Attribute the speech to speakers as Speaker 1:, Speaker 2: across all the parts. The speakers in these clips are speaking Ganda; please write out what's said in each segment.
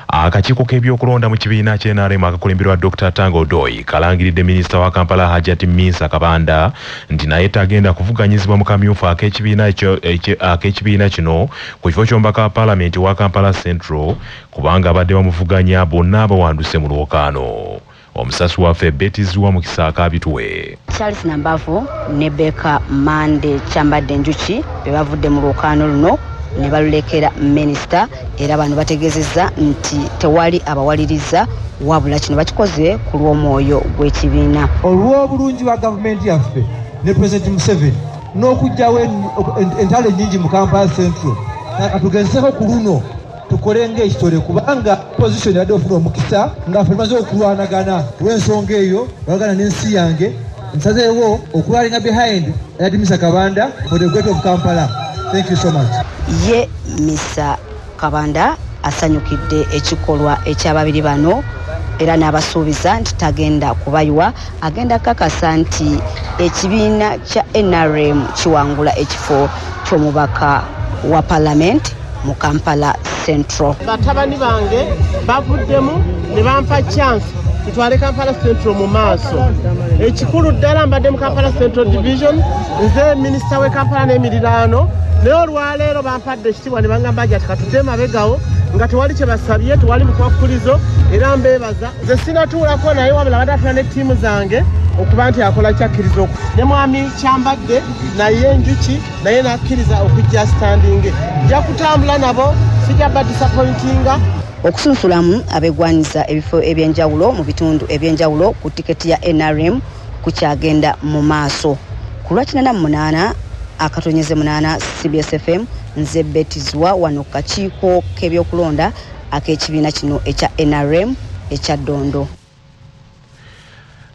Speaker 1: Akakiiko k'ebyokulonda mu kibiina kya NRM akakulemberwa Dr. Tango Odoi kalangiridde minisita wa Kampala Hajati Minsa Kabanda nti naye tagenda kuvuganyizibwa mu kamyufu ak'ekibiina kino ku kifo ky'omubaka wa Paalamenti wa Kampala Central kubanga abadde bamuvuganya bonna bawanduse mu lwokaano. Omusasi waffe Betty Ziwa Mukisa akabituwe.
Speaker 2: Charles Nambavu ne Beka Mande Kyambadde Njuki be bavudde mu lwokaano luno ne balulekera minisita, era bano bategeezezza nti tewali abawaliriza wabula kino bakikoze ku lw'omwoyo gw'ekibiina.
Speaker 3: Olw'obulungi bwa gavumenti yaffe ne President Museveni n'okuggyawo entalo ennyingi mu Kampala Central, katugezeko ku luno tukole ng'ekitole kubanga position yadde ofuna omukisa nga ffe tumaze okulwanagana olw'ensonga eyo balagana n'ensi yange nsazeewo okulwalinga behind Hajati Kabanda for the great of Kampala. Thank you so much.
Speaker 2: Ye Misa Kabanda asanyukidde ekikolwa eky'ababiri bano era n'abasuubiza nti tagenda kubayiwa, agenda kakasa nti ekibiina kya NRM kiwangula ekifo ky'omubaka wa Parliament mu Kampala Central.
Speaker 4: Batabani bange bavuddemu ne bampa chance tutwale Kampala Central mu maaso. Ekikulu ddala mbadde mu Kampala Central Division, nze minisita w'e Kampala n'emiriraano, naye olwaleero bampadde ekitiibwa ne bangamba nti katudde mabegawo nga tewali kye basabye, tewali mukwakulizo, era mbeebaza. Nze sinatuulako naye wabula badde atula ne ttiimu zange okuba nti akola kyakkiriza ne mwami Kyambadde naye Njuki naye n'akkiriza okujja standing. Nja kutambula nabo, sijja ba disappointinga.
Speaker 2: Okusunsulamu abegwanyiza ebifo ebyenjawulo mu bitundu ebyenjawulo ku tiketi ya NRM kukyagenda mu maaso. Ku lwa 88 akatonyeze 8 CBS FM, nze Betty Ziwa wano ku kakiiko k'ebyokulonda ak'ekibiina kino ekya NRM ekya Ddondo.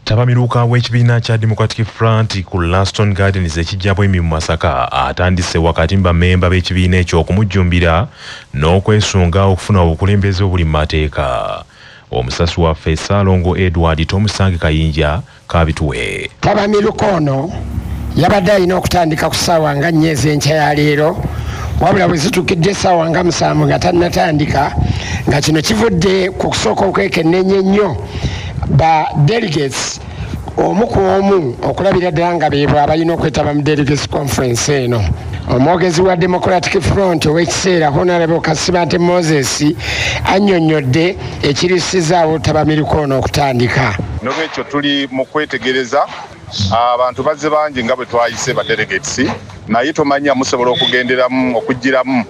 Speaker 1: Ttabamiruka w'ekibiina kya Democratic Front ku Laston Gardens ekijja Bwemi mu Masaka atandise wakati mu bammemba b'ekibiina ekyo okumujjumbira n'okwesunga okufuna obukulembeze obuli mu mateeka. Omusasi waffe Ssalongo Edward Tomusange Kayinja kabituwe.
Speaker 5: Ttabamiruka ono yabadde alina okutandika ku ssaawa nga 4 ez'enkya ya leero, wabula bwe zituukidde essaawa nga 7 nga tannatandika, nga kino kivudde ku kusooka okwekenneenya ennyo ba delegates omu ku omu okulabira ddala nga beebo abalina okwetaba mu delegates conference eno. Omwogezi wa Democratic Front ow'ekiseera Honorable Kasibante Moses annyonnyodde ekirusizaawo ttabamiruka ono okutandika.
Speaker 6: Noolwekyo tuli mu kwetegereza, abantu bazze bangi nga bwe twayise ba delegates, naye tomanya musobola okugenderamu okugiramu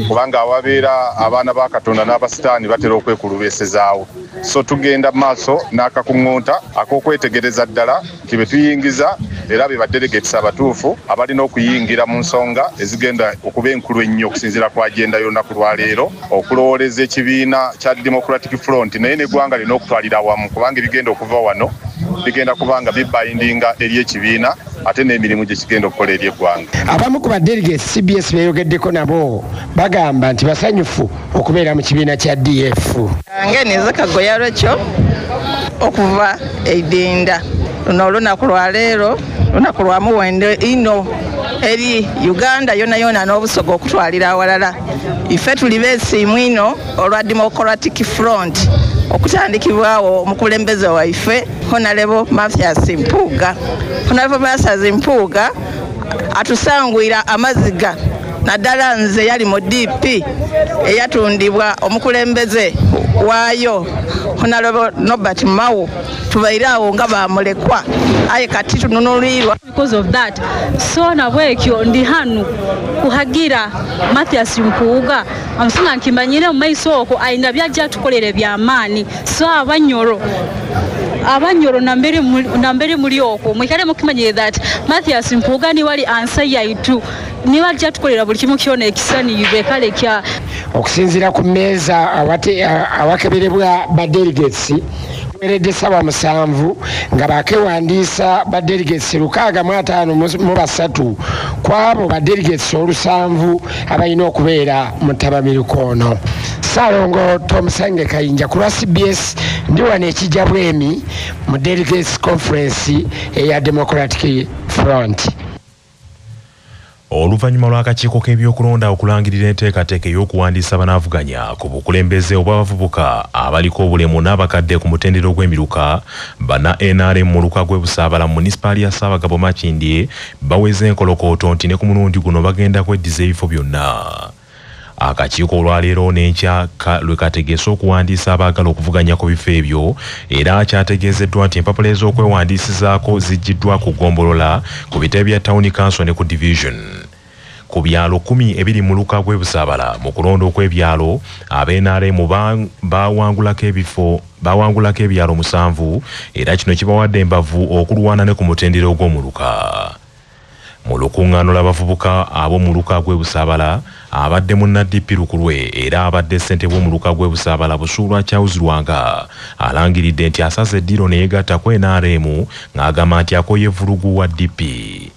Speaker 6: kubanga awabeera abaana ba Katonda n'abasitaani batera okwekulubesezaawo. So tugenda maaso n'akakuŋŋunta ak'okwetegereza ddala nti be tuyingiza era be ba delegates abatuufu abalina okuyingira mu nsonga ezigenda okuba enkulu ennyo okusinziira ku agenda y'olunaku lwaleero, okulowooleza ekibiina kya Democratic Front naye n'eggwanga lina okutwalira awamu kubanga ebigenda okuva wano bigenda kubanga bibayindinga eri ekibiina ate n'emirimu gye kigenda okukola eri eggwanga.
Speaker 5: Abamu ku ba delegates CBS beeyogeddeko nabo bagamba nti basanyufu okubeera mu kibiina kya DF.
Speaker 7: Nge nize Kagoya Rachel okuva Eidinda. Luno olunaku lwa leero lunaku lwa muwendo ino eri Uganda yona yona n'obusoga okutwalira awalala. Ife tuli beesiimu ino olwa Democratic Front okutandikibwawo omukulembeze waife Honorable Mathias Mpuuga. Honorable Mathias Mpuuga atusangwira amaziga naddala nze yali mu DP eyatundibwa omukulembeze waayo Honorable Norbert Mao, tubaire awo nga bamulekwa aye kati tununulirwa.
Speaker 8: Because of that, so nabwekyo ndi hanu kuhagira Mathias Mpuuga amusinga nkimanyire mu maiso okwo ayina byajja atukolere by'amaanyi. So abanyoro nambere muli okwo mwikale mukimanyire that Mathias Mpuuga ni wali ansa yaitu niwajja tukolera buli kimu kyona ekisaniibwe kale kya.
Speaker 5: Okusinziira ku mmeeza awakeberebwa ba delegates weredde ssaawa 7 nga bakewandiisa ba delegates 653 ku abo ba delegates 7 abalina okubeera mu ttabamiruka ono. Ssalongo Tomusange Kayinja ku lwa CBS ndi wano ekijja Bwemi mu delegates conference eya Democratic Front.
Speaker 1: Oluvannyuma lw'akakiiko k'ebyokulonda okulangirira enteekateeka ey'okuwandiisa abanaavuganya ku bukulembeze obw'abavubuka abaliko obulemu n'abakadde ku mutendera ogw'emiruka, banna NRM mu luka gw'e Busaabala mu munisipaali ya Ssaabagabo Makindye baweze enkolokooto nti ne ku mulundi guno bagenda kweddiza ebifo byonna. Akakiiko olwaleero n'enkya lwe kategeese okuwandiisa abaagala okuvuganya ku bifo ebyo, era kyategeezeddwa nti empapula ez'okwewandiisizaako ziggyiddwa ku ggombolola, ku bitebe bya Town Council ne ku division. Ku byalo 10 ebiri mu luka gw'e Busaabala mu kulonda okw'ebyalo, ab'NRM bawangulako ebyalo 7, era kino kibawadde embavu okulwana ne ku mutendera ogw'omuluka. Mu lukuŋŋaano lw'abavubuka ab'omuluka gw'e Busaabala abadde munna DP Lukulwe era abadde ssentebe w'omuluka gw'e Busaabala Busuulwa Charles Lwanga alangiridde nti asaze eddiiro ne yeegatta ku NRM ng'agamba nti akoye vvulugu wa DP.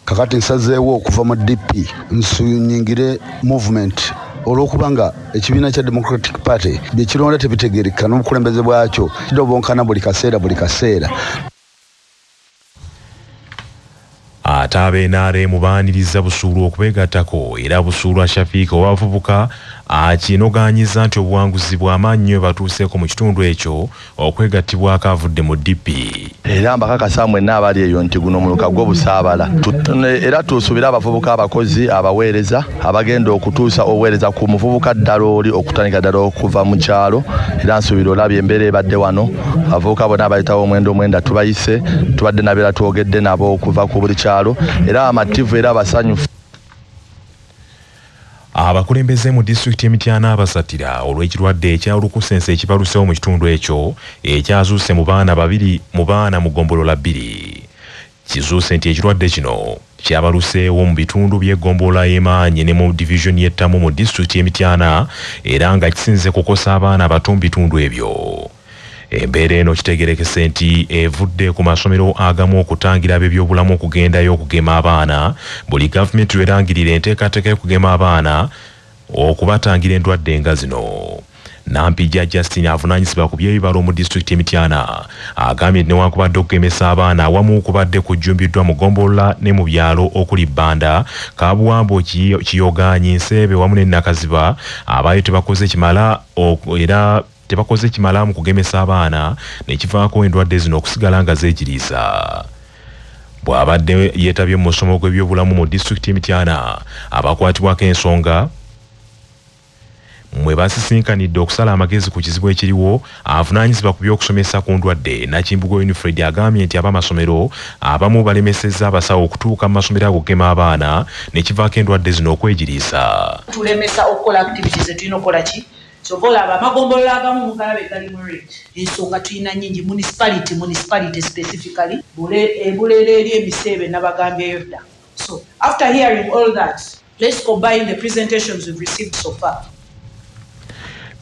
Speaker 9: Kakati nsazeewo okuva mu DP nsunyingire movement olw'okubanga ekibiina kya Democratic Party bye kironda tebitegeereka n'obukulembeze bwakyo kidobonkana buli kaseera buli kaseera.
Speaker 1: Ate ab'NRM baaniriza Busuulwa okubeegattako, era Busuulwa Shafiika ow'abavubuka akinogaanyiza nti obuwanguzi bw'amaanyi nnyo batuuseeko mu kitundu ekyo okwegattibwako avudde mu DP.
Speaker 10: Era mbakakasa mwenna abali eyo nti guno omuluka gw'Obusaabala, era tusuubira abavubuka abakozi abaweereza abagenda okutuusa obuweereza ku muvubuka ddala oli okutandika ddala okuva mu kyalo. Era nsuubira olabye embeera ebadde wano, abavubuka bonna abayitawo omwenda tubayise, tubadde nabo era twogedde nabo okuva ku buli kyalo, era amativu era abasanyufu.
Speaker 1: Abakulembeze mu disitulikiti y'e Mityana abasatira olw'ekirwadde ekya olukusense ekibaluseewo mu kitundu ekyo ekyazuuse mu baana 2 mu baana mu ggombolola 2. Kizuuse nti ekirwadde kino kyabaluseewo mu bitundu by'eggombolola y'Emaanyi ne mu divisioni y'Ettamu mu disitulikiti y'e Mityana, era nga kisinze kukosa abaana abato mu bitundu ebyo. Embeera eno kitegerekese nti evudde ku masomero agamu okutangira ab'ebyobulamu okugendayo okugema abaana. Buli gavumenti lwerangirira enteekateeka y'okugema abaana okubatangira endwadde nga zino. Nampijja Justin avunaanyizibwa ku by'ebibalo mu disitulikiti y'e Mityana agambye nti newankubadde okugemesa abaana awamu kubadde kujjumbiddwa mu ggombolola ne mu byalo okuli Bbanda, Kabuwambo, Kiyogaanyi, Nseebe wamu ne Nakaziba, abaayo tebakoze kimala era tebakoze kimala mu kugemesa abaana nekivaako endwadde zino okusigala nga zeegiriisa. Bw'abadde yeetabye mu musomo gw'ebyobulamu mu disitulikiti y'e Mityana, abakwatibwako ensonga mwe basisinkanidde okusala amagezi ku kizibu ekiriwo, avunaanyizibwa ku by'okusomesa ku ndwadde Nakimbugo Winifred agambye nti ab'amasomero abamu balemesezza abasawo okutuuka mu masomero ag'okugema abaana nekivaako endwadde zino okwegiriisa.
Speaker 11: Tulemesa okukola activities zetulina okukola ki? Kyova olaba amagombolola agamu mugalabe gali mu red. Ensonga tulina nnyingi, municipality specifically, ebulere eri emiseebe nabagambyeyo dda. So after hearing all that, let's combine the presentations we've received so far.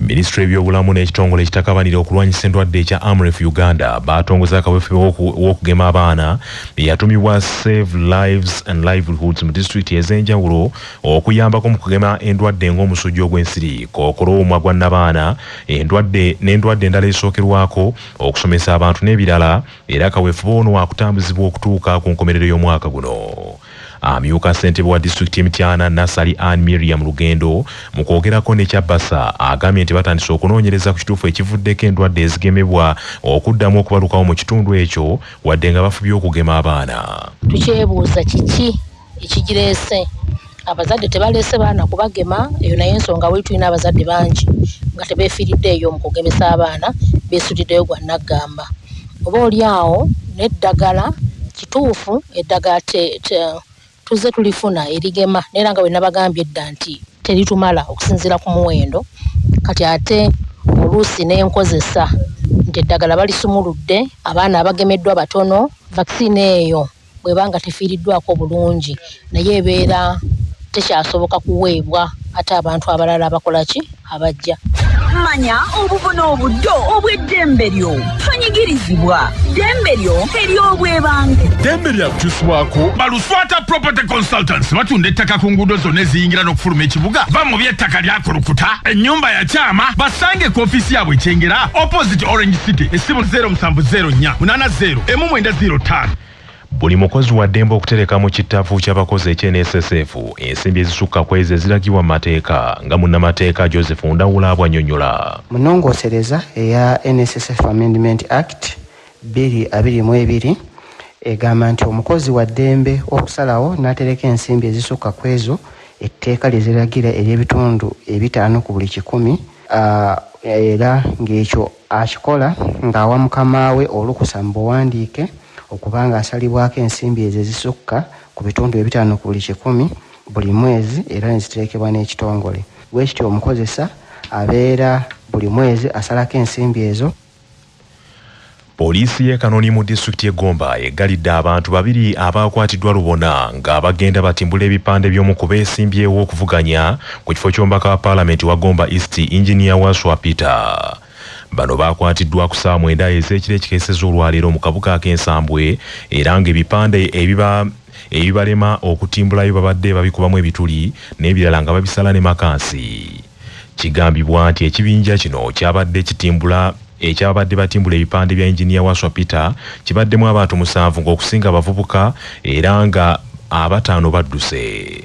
Speaker 1: Minisitule y'ebyobulamu n'ekitongole ekitakabanira okulwanyisa endwadde ekya AMREF Uganda batongoza akaweefube w'okugema abaana eyatumibwa Save Lives and Livelihoods mu disitulikiti ez'enjawulo okuyambako mu kugema endwadde ng'omusujja ogw'ensiri, kookolo omumwa gwa nnabaana, endwadde n'endwadde endala ezisookerwako, okusomesa abantu n'ebirala. Era kaweefube ono wakutambuzibwa okutuuka ku nkomerero y'omwaka guno. Amyuka ssentebe wa disitulikiti y'e Mityana Nassali Ann Miriam Lugendo mu kwogerako ne Kyabasa agambye nti batandise okunoonyereza ku kituufu ekivuddeko endwadde ezigemebwa okuddamu okubalukawo mu kitundu ekyo wadde nga bafubye okugema abaana.
Speaker 12: Tukyebuuza kiki ekigireese, abazadde tebaleese baana kubagema, eyo naye ensonga wali tulina abazadde bangi nga tebeefiiriddeeyo mu kugemesa abaana, beesuliddeyo gwa nnaggamba. Oba oli awo n'eddagala kituufu, eddagala tuzze tulifuna erigema, naye nga bwe nabagambye edda nti teritumala okusinziira ku muwendo. Kati ate oluusi n'enkozesa nti eddagala balisumuludde, abaana abagemeddwa batono, vaccine eyo bw'eba nga tefiiriddwako bulungi naye ebeera tekyasoboka kuweebwa ate abantu abalala abakola ki abajja.
Speaker 13: Manya obuvuna obuddo obw'eddembe lyo, tonyigirizibwa, ddembe lyo ery'obwebange.
Speaker 14: Ddembe lyakukyusibwako Baluswata Property Consultants batunda ettaka ku nguudo zonna eziyingira n'okufuluma ekibuga. Va mu by'ettaka lyakulukuta, ennyumba ya kyama, basange ku ofiisi yaabwe Kyengera opposite Orange City, essimu 0704 80 1905.
Speaker 1: Buli mukozi wa ddembe okutereka mu kitavu ky'abakozi eky'NSSF ensimbi ezisukka ku ezo eziragibwa mu mateeka, nga munnamateeka Joseph Ndawula bw'annyonnyola.
Speaker 15: Mu nnongoosereza eya NSSF Amendment Act 2022 egamba nti omukozi wa ddembe okusalawo n'atereka ensimbi ezisukka ku ezo etteeka lye ziragira ery'ebitundu 5 ku buli 100, era ng'ekyo akikola ng'awa mukama we olukusa mu buwandiike okubanga asalibwako ensimbi ezo ezisukka ku bitundu 5 ku buli 100 buli mwezi, era ne ziterekebwa n'ekitongole. Bwe kityo omukozesa abeera buli mwezi asalako ensimbi ezo.
Speaker 1: Poliisi y'e Kanoni mu disitulikiti y'e Gomba eggalidde abantu 2 abakwatiddwa lubona nga bagenda batimbula ebipande by'omu ku beesimbyewo okuvuganya ku kifo ky'omubaka wa paalamenti wa Gomba East, Engineer Waswa Peter. Bano bakwatiddwa ku ssaawa 9 ez'ekiro ekikeesezza olwaleero mu kabuga ak'Ensambwe, era ng'ebipande ebibalema okutimbulayo babadde babikubamu ebituli n'ebirala nga babisala ne makansi. Kigambibwa nti ekibinja kino kyabadde kitimbula ekyabadde batimbula ebipande bya Engineer Waswa Peter kibaddemu abantu 7 ng'okusinga abavubuka, era nga 5 badduse.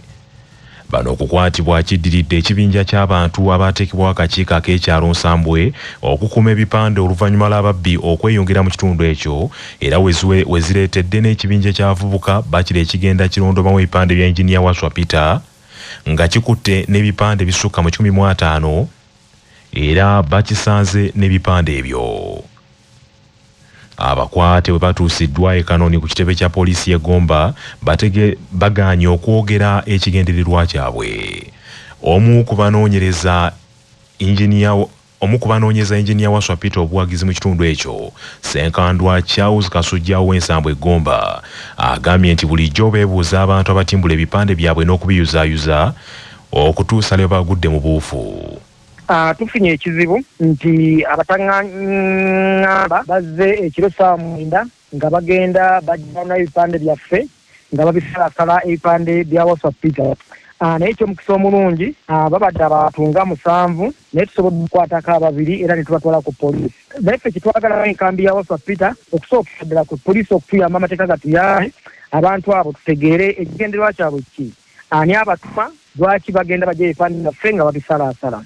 Speaker 1: Bano okukwatibwa kiddiridde ekibinja ky'abantu abateekebwawo akakiiko ak'ekyalo Nsambwe okukuuma ebipande oluvannyuma lw'ababbi okweyongera mu kitundu ekyo, era wezireetedde n'ekibinja ky'abavubuka bakira ekigenda kirondobamu ebipande bya Engineer Waswa Peter nga kikutte n'ebipande bisukka mu 150, era bakisanze n'ebipande ebyo. Abakwate bwe batuusiddwa e Kanoni ku kitebe kya poliisi y'e Gomba bagaanye okwogera ekigendererwa kyabwe. Omu ku banoonyereza Engineer Waswa Peter obuwagizi mu kitundu ekyo, Ssenkandwa Charles Kasujja w'Ensambwe e Gomba, agambye nti bulijjo beebuuza abantu abatimbula ebipande byabwe n'okubiyuzaayuza okutuusa lwe bagudde mu buufu.
Speaker 16: Tufunye ekizibu nti abatangamba bazze ekiro ssaawa 9 nga bagenda bajjana ebipande byaffe nga babisalasala ebipande bya Waswa Peter. Naye ekyomukisa omulungi babadde abantu nga 7, naye tusobodde okukwatako 2 era ne tubatwala ku poliisi. Naye ffe kyetwagalawo enkambi ya Waswa Peter okusookera ddala ku poliisi okutuyamba amateeka gatuyambe abantu abo tutegeere ekigendererwa kyabwe ki, ani abatuma, lwaki bagenda bajja ebipande byaffe nga babisalasala.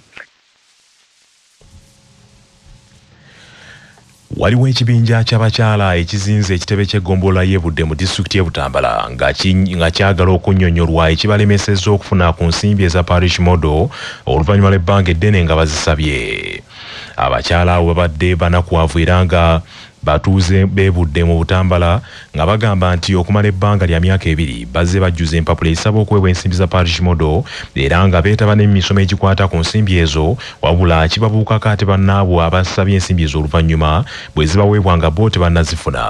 Speaker 1: Waliwo ekibinja ky'abakyala ekizinze ekitebe ky'eggombolola y'e Budde mu disitulikiti y'e Butambala nga kyagala okunnyonnyolwa ekibalemesezza okufuna ku nsimbi eza parish model oluvannyuma lw'ebbanga eddene nga bazisabye. Abakyala abo babadde banakuwavu era nga batuuze b'e Budde mu Butambala nga bagamba nti okumala ebbanga lya myaka 2 bazze bajjuza empapula ezisaba okuweebwa ensimbi za parish model, era nga beetaba n'emisomo egikwata ku nsimbi ezo, wabula kibabuukako ate bannaabwe abasabye ensimbi ezo oluvannyuma bwe zibaweebwa nga bo tebannazifuna.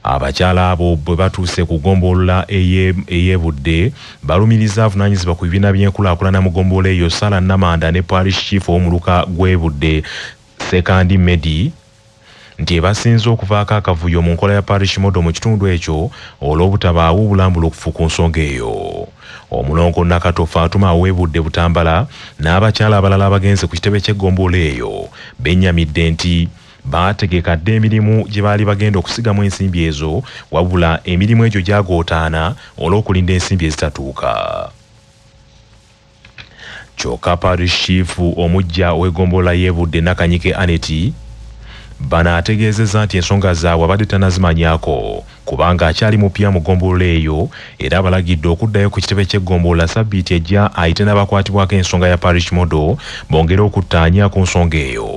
Speaker 1: Abakyala abo bwe batuuse ku ggombolola ey'e Budde balumiriza avunaanyizibwa ku bibiina by'enkulaakulana mu ggombolola eyo Sara Namanda ne parish chief ow'omuluka gw'e Budde Sekandi Medi nti ebasinze okuvaako akavuyo mu nkola ya parish model mu kitundu ekyo olw'obutabaawo obulambulukufu ku nsonga eyo. Omulongo Nakato Fatuma ow'e Budde Butambala n'abakyala abalala abagenze ku kitebe ky'eggombolola eyo bennyamidde nti baategeka dda emirimu gye baali bagenda okusigamu ensimbi ezo, wabula emirimu egyo gyagootaana olw'okulinda ensimbi ezitatuuka. Kyokka parish chief omuggya ow'eggombolola y'e Budde Nakanyike Aneti bano ategeezezza nti ensonga zaabwe abadde tannazimanyaako kubanga akyali mupya mu ggombolola eyo, era abalagidde okuddayo ku kitebe ky'eggombolola sabbiiti ejja ayite n'abakwatibwako ensonga ya parish model bongere okuttaanya ku nsonga eyo.